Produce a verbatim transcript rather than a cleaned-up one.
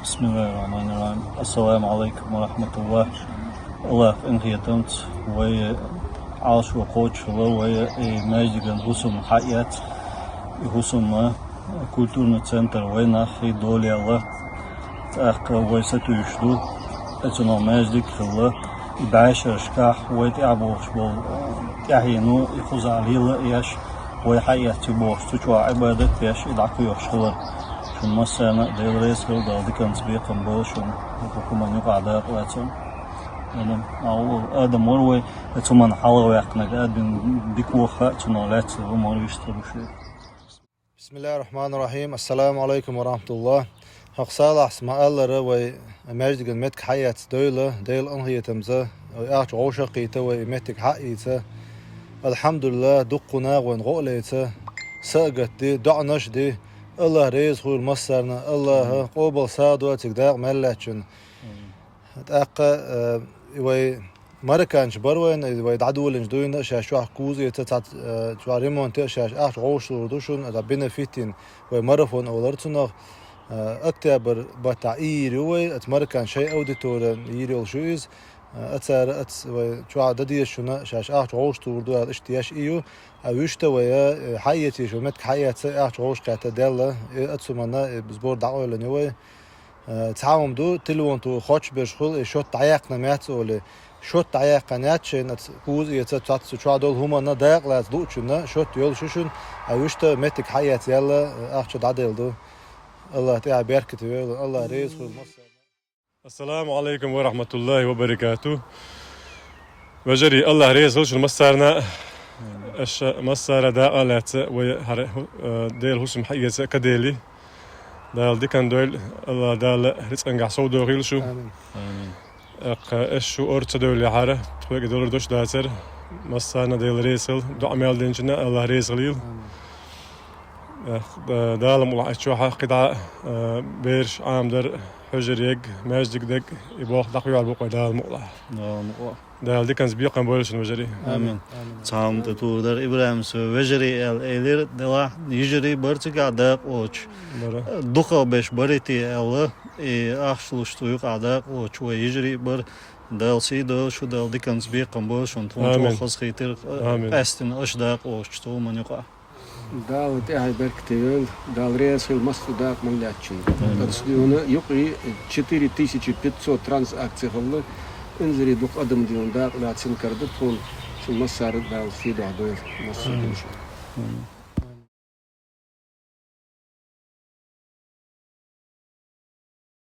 بسم الله الرحمن الرحيم. السلام عليكم ورحمة الله. АллахӀа къинхетамца вай Ӏалашо кхочушхила, вай и маьждиган хӀусам хьаэц, и хӀусам культурный центр вайнахи долаелла. ТӀаккха вай сатуьйсуш ду, оцунах маьждиг хилла, и бӀаь шерашкахь вай тӀаьхьабохуш болу тӀаьхьено, и кхузахь лела а еш, вай хьаэцча бохуш, цу чохь Ӏибадат деш, и дӀакхоьхьуш хилар. Шуна массарна а Дела реза хуьлда, Дала диканца бекхам бойла шуна, хӀокху хӀуманна юкъахь дакъа лацарна. Адам, агӀо, адам вара вай, оцу хӀуманна хьалхаваьккхинарг, адам дика ваха а, цунах лаьцна ву мара вистхуьлуш ву. بسم الله الرحمن الرحيم. السلام عليكم ورحمة الله. ХӀокху Салахьс ма-аллара, вай маьждиган меттиг хьаэцна дойла, Делан къинхетамца, вай ахча вовшахкхийтта, вай и меттиг хьаийца. АлхьамдулиллахӀ, дуккха нах вайна гӀо а леца, са а гатди, доӀанаш а ди. АллахӀ реза хуьлда массарна, АллахӀа къобал сагӀа дойла цига дакъа мел лаьцначунна. ТӀаккха, э, вай мараканча бара вайна, вай дӀадолийначу дуьйна а шаьш чохь куза эца, цхьацца, э, чохь ремонте а шаьш ахча вовшахлур ду шуна, аса бенефитин вай марафон олура цунах. Э, октябрь баттахь ийр ю вай, оцу мараканча шайн аудитория йийр йолуш ю иза. Э, оцара оцу вай чохь дан деза шуна, шаьш ахча вовшахтухур ду аьлла, иштта еш и ю. А вуьшта вай, э, хьаэцийша вай меттиг хьаэцна, ахча вовшахкхетта делла, и оцу хӀуманна, и сбор дӀакъевлина ю вай. Э, цхьа хӀума ду, телефон тухуш берш хуьлу, и шот дӀаяьккхина ма яц олий. Шот дӀаяьккхина яц шайна, аца куза эца, цхьацца чохь долу хӀуманна дакъа лаца луучунна шот йолуш ю шуна, а вуьшта меттиг хьаэца яьлла, э, ахча дӀаделла ду. АллахӀ тӀехь беркате йойла, АллахӀ реза хуьлда массарна. السلام عليكم ورحمة الله وبركاته. Вежарий, АллахӀ реза хуьлда шуна массарна. Аша массара дакъа а лаьцна, вай хӀара, э, Делан хӀусам хьаэца ка дели. Дала диканца дойла, АллахӀ Дала рицкъангахь сов дохийла шу. Амин. Амин. ТӀаккха аша шу орца ца девллехьара, тхоьга долур долуш дацара. Массарна Дела реза хуьлда, доӀа мел динчунна АллахӀ реза хуьлийла. Амин. ТӀаккха, э, Дала мукъалахь, чохь кхидӀа, э, бераш Ӏамадар, хьуьжар ерг, маьждиг дерг, и болх дӀакхоьхьур бу-кх вай Дала мукъалахь. Дала мукъалахь. Дала диканца бекхам бойла шуна, вежарий. Амин. Амин. Цхьа хӀума тӀе тухур дара, ИбрахӀимс вежарий аьлла элира, делахь, йижарий бара цигахь дакъа лоцуш. Бара. Дукхах берш барий те аьлла, и ахча луш цу юкъахь дакъа лоцуш вай йижарий бара. Дала сий дойла шу, Дала диканца бекхам бойла шуна, тхуна Амин. ЧӀогӀа хазахийтира, Амин. Къаьстина аша дакъа лоцуш цу хӀуманна юкъахь. Дала тӀехь беркате йойла, Дала реза хуьлда массо а дакъа мел лаьцначунна. Амин. Оцу дуьйна юкъе четыре тысячи пятьсот транзакций хилла, инзаре дукха адам дуьйна дакъа лаьцна карадо тхуна, шуна массарна а Дала сий дуьхьа дойла, массо а Амин. Дуьйна шуна. Амин.